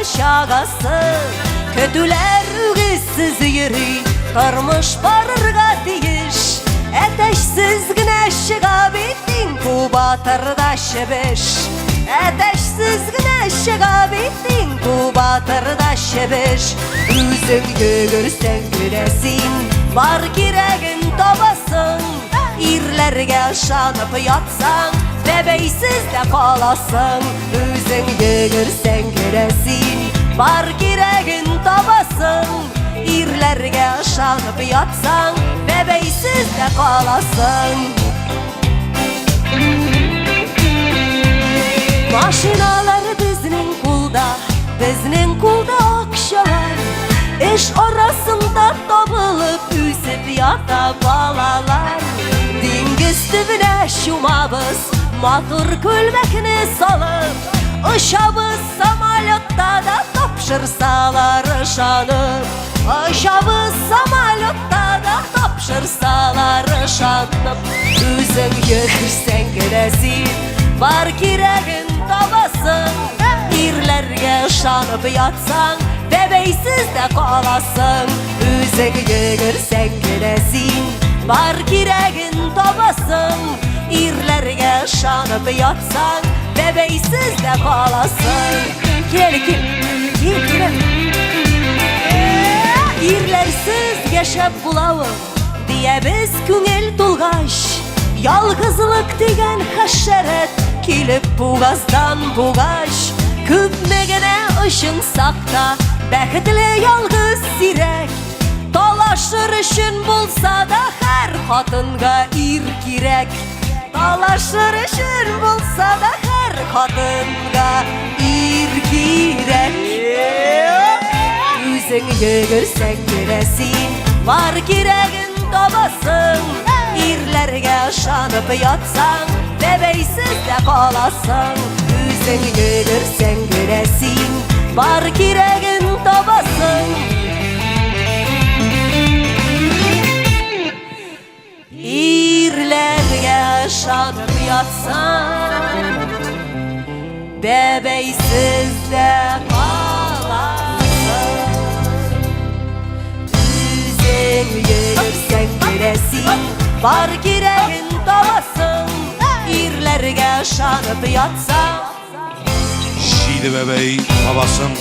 бала-чагасы. Көтүләр үгезсез йөри, тормыш барырга тиеш. Әтәчсез генә чыга бит инкубаторда чебеш. Әтәчсез генә чыга бит инкубаторда чебеш. Үзең йөгерсәң генә син бар кирәген табасың. Ирләргә ышанып ятсаң, бәбәйсез дә каласың. Үзең йөгерсәң генә син бар кирәген табасың. Ирләргә ышанып ятсаң, бәбәйсез дә каласың. Машиналар безнең кулда, безнең кулда акчалар. Эш арасында табылып үсеп ята балалар. Диңгез төбенә чумабыз, матур күлмәкне салып. Очабыз самолетта да тапшырсалар ышанып. Очабыз самолетта да тапшырсалар ышанып. Үзең йөгерсәң генә син бар кирәген табасың. Ирләргә ышанып ятсаң, бәбәйсез дә каласың. Үзең йөгерсәң генә син бар кирәген табасың. Ирләргә ышанып ятсаң, бәбәйсез дә каласың. Кил әле, кил. Кил, кил әле. Ирләрсез яшәп булавы, диябез күңел тулгач. Ялгызлык дигән хәшәрәт килеп бугаздан бугач. Күпме генә очынсак та, бәхетле ялгыз сирәк. Талашыр өчен булса да һәр хатынга ир кирәк. Талашыр өчен булса да һәр хатынга ир кирәк. Үзең йөгерсәң генә син бар кирәген табасың. Ирләргә ышанып ятсаң, бәбәйсез дә каласың. Үзең йөгерсәң генә син бар кирәген табасың. Ирләргә ышанып ятсаң, бәбәйсез дә каласың. Үзең йөгерсәң генә син бар кирәген табасың. Ирләргә ышанып ятсаң, Җиде бәбәй табасың.